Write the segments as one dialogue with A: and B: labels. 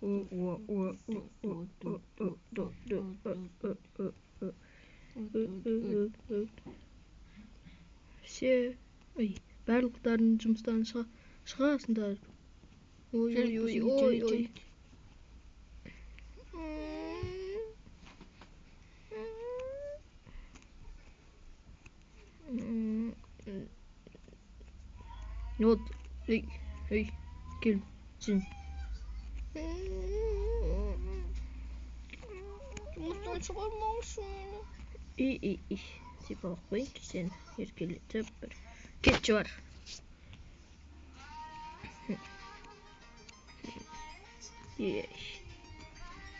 A: О, О, О, О, О, О, О, Д, Д, Ы, Ы, Ы, Ы, Ы, Ы, Ы, Ы. Все, ой, барлықтарың жұмыстан шығасыңдар. Ой, ой, ой, ой, ой. Не болды? Ей, ей, кел, сен.
B: Жұмыстан шығармаңызшы мені.
A: И, и, и, сипалап қояйыншы сені, еркелетіп бір. Кетші бар. Ей.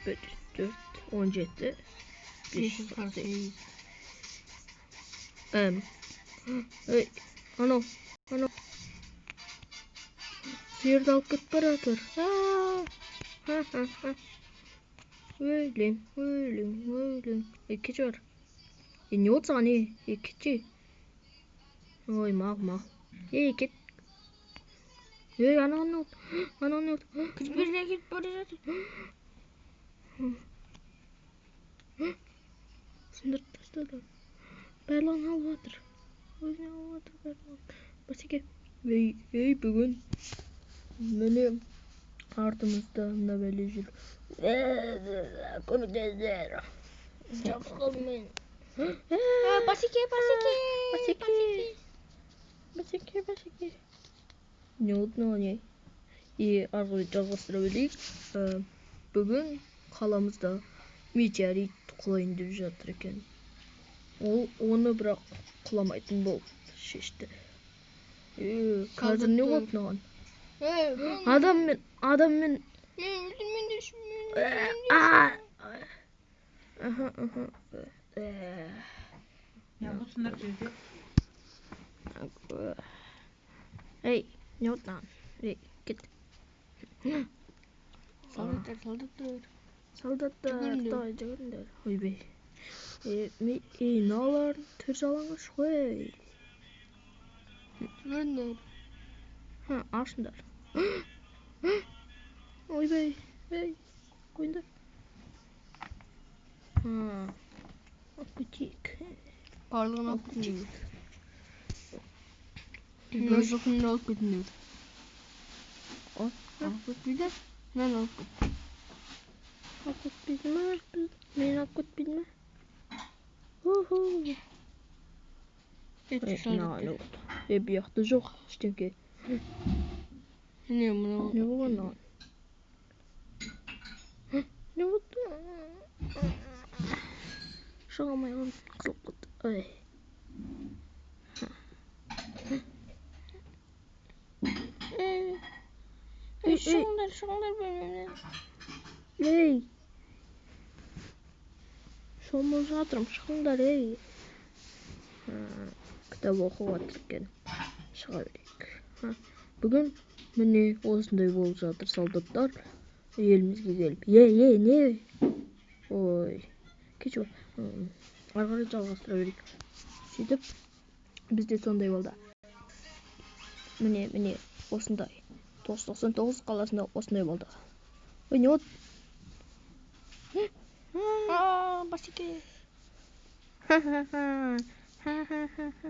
A: 1, 4, 17, 548. М. Ей, анау, анау. Сиырды алып кетіп бара жатыр. Ха-ха-ха. Өлем, өлем, өлем. Ей, кетші бар. Ей, не болды саған, ей? Ей, кетші. Ой, мал, мал. Ей, кет. Ей, анау не болды? Анау не болды?
B: Кірпірлер кетіп бара жатыр.
A: Сындырып тастады. Барлығын алып жатыр. Өзіне алып жатыр барлығын. Басеке. Ей, ей, бүгін міне артымызда мына бәле жүр. Көмектесіңдер.
B: Жабысып қалдым мен. Басеке, басеке.
A: Басеке. Басеке, басеке. Не болды мынау, не? И ары қарай жалғастыра берейік. Бүгін қаламызда метеорит құлайын деп жатыр екен. Ол оны бірақ құламайтын болып шешті. Қазір не болды мынаған? Адаммен, адаммен.
B: Мен өлтірмеңдерші, мені.
A: Аха, аха.
C: Не болсыңдар жерде?
A: Ей, не болды мынаған? Ей, кет.
B: Солдаттар, солдаттар.
A: Солдаттар,
B: Жүгіріңдер.
A: давай жүгіріңдер. Ойбай. Ей, мыналар түр жалаңаш қой.
B: Жүгіріңдер.
A: Ха, ашыңдар. Ойбай, ей, қойыңдар. Ха, алып кетейік.
B: Барлығын алып кетейік. Мына жылқыны алып кетіңдер. Алып кетпейді? Мен алып кеттім.
A: Алып кетпейді ма? Мен алып кетпейді ма? Уху.
B: Кетші,
A: Ей, мынаған не
B: солдаттар.
A: болды? Ей, бұл жақта жоқ ештеңке.
B: Не, мынау.
A: Не болған мынаған? Не болды? Шыға алмай қалдым, қысылып кетті. Ой.
B: Ей,
A: Ей, ей.
B: шығыңдар, шығыңдар бөлмемнен.
A: Ей. Шомылып жатырмын, шығыңдар, ей. Кітап оқып жатыр екен. Шыға берейік. Бүгін міне осындай болып жатыр солдаттар елімізге келіп. Ей, ей, не? Ой, кешір. Ары қарай жалғастыра берейік. Сөйтіп бізде сондай болды. Міне, міне осындай. 999 қаласында осындай болды. Ой, не болды?
B: Басеке.
A: Ха-ха-ха. Ха-ха-ха-ха.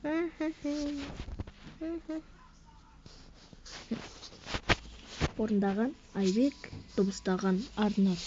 A: Ха-ха-ха. Орындаған Айбек, дыбыстаған Арнас.